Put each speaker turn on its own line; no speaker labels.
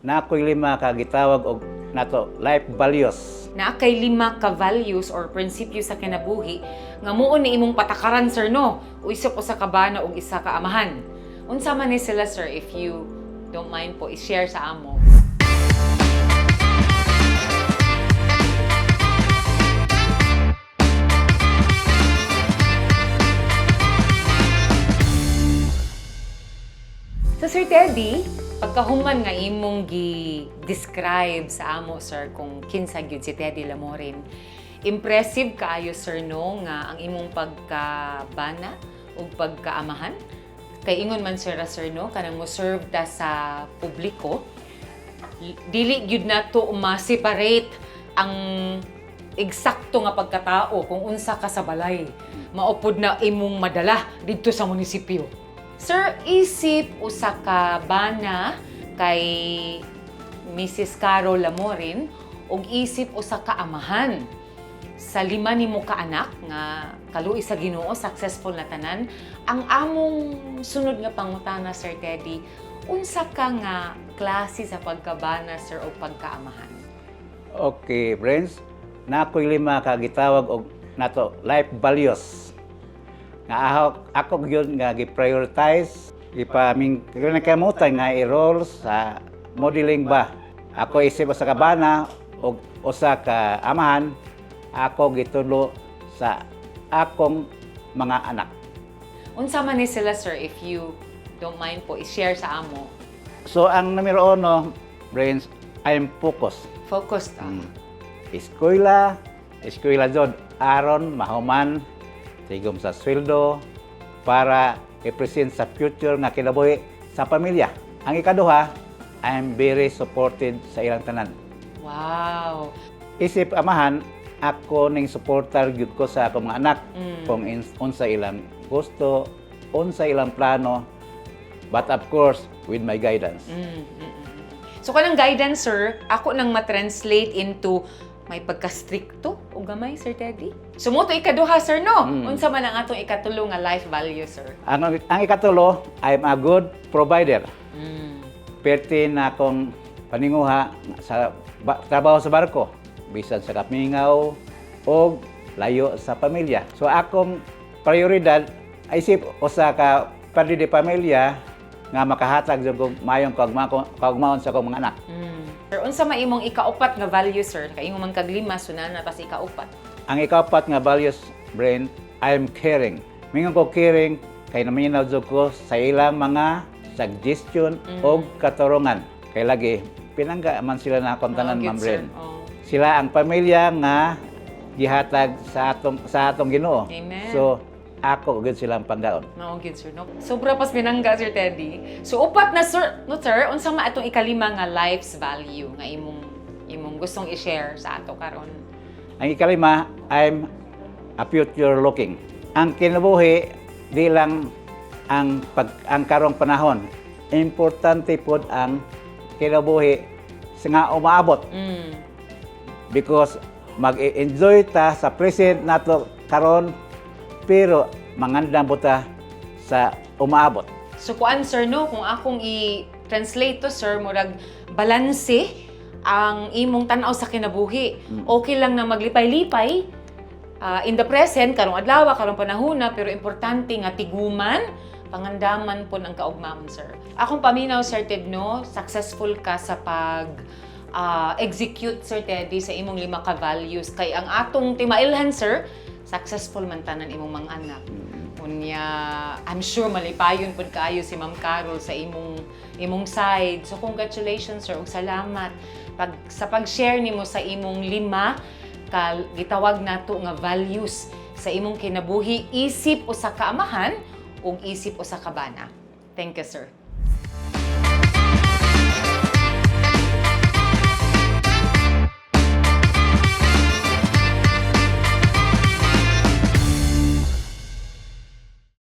Naa ko'y lima ka gitawag og nato life values.
Naa kay lima ka values or prinsipyo sa kinabuhi nga muo ni imong patakaran, sir, no? Isip usa ka bana ug isa ka amahan. Unsa man ni sila, sir, if you don't mind po i-share sa amo? So Sir Teddy, pagkahuman nga imong gi-describe sa amo, sir, kung kinsa gyud si Teddy Lamorin. Impressive kaayo, sir, no, nga ang imong pagkabana ug pagkaamahan. Kay ingon man sir, sir, no, kanang mo serve ta sa publiko, dili gyud nato ma-separate ang eksakto nga pagkatao kung unsa ka sa balay. Maupod na imong madala didto sa munisipyo. Sir, isip usa ka bana kay Mrs. Carol Lamorin ug isip usa ka amahan sa lima nimo ka anak nga kaluoy sa Ginoo, successful na tanan. Ang among sunod nga pangutana, Sir Teddy, unsa ka nga klase sa pagkabana, sir, o pagkaamahan?
Okay, friends, naa ko'y lima ka gitawag og nato life values. Nga ako gyud nga gi-prioritize, ipaming kinakamutan nga i-role sa modeling ba. Ako isip usa ka bana og usa ka amahan, ako gitudlo sa akong mga anak.
Unsa man ni sila, sir, if you don't mind po i-share sa amo?
So ang numero uno, brains, I'm focused.
Focused ah.
Eskwela, eskwela jud aron mahuman tigom sa sweldo para i-present sa future nga kinabuhi sa pamilya. Ang ikaduha, I'm very supported sa ilang tanan. Isip amahan, ako ning supporter gyud ko sa akong mga anak kung unsa ilang gusto, unsa ilang plano, but of course with my guidance.
So kanang guidance, sir, ako nang matranslate into may pagka-stricto o gamay, Sir Teddy. So mao to ikaduha, sir, no?
Mm.
Unsa man ang atong ikatulo nga life value, sir?
Ang ikatulo, I'm a good provider. Perti na akong paninguha sa trabaho sa barko, bisan sa kamingaw o layo sa pamilya. So akong prioridad ay isip usa ka padre de pamilya nga makahatag jud kog mayong kaugmaon sa akong mga anak.
Sir, unsa may imong ikaupat nga value, sir? Kay imo man kag lima, so naa na tas ikaupat.
Ang ikaupat nga values, brain, I'm caring. Mingon ko caring kay naminaw jud ko sa ilang mga suggestion o katurungan. Kay lagi pinangga man sila na akong tanan,
Oo,
Ma'am
gyud, sir.
Brain.
Oo.
Sila ang pamilya nga gihatag sa atong Ginoo.
Amen.
So ako gyud silang panggaon.
Mao gyud, sir, no? Sobra pas binangga, Sir Teddy. So upat na, sir, no, sir, unsa man atong ikalima nga life's value nga imong gustong i-share sa ato karon?
Ang ikalima, I'm a future looking. Ang kinabuhi di lang ang karong panahon. Importante pod ang kinabuhi sa nga umaabot because mag-enjoy ta sa present nato karon, pero mangandam po ta sa umaabot.
So kuan, sir, no, kung akong i-translate to, sir, murag balanse ang imong tan-aw sa kinabuhi. Okay lang na maglipay-lipay in the present karong adlaw, karong panahona, pero importante nga tiguman, pangandaman po ng kaugmaon, sir. Akong paminaw, Sir Ted, no, successful ka sa pag execute, Sir Teddy, sa imong lima ka values, kay ang atong timailhan, sir, successful man tanan imong mga anak. Unya, I'm sure malipayon pud kaayo si Ma'am Carol sa imong side. So congratulations, sir, ug salamat sa pag-share nimo sa imong lima ka gitawag nato nga values sa imong kinabuhi isip usa ka amahan ug isip usa ka bana. Thank you, sir.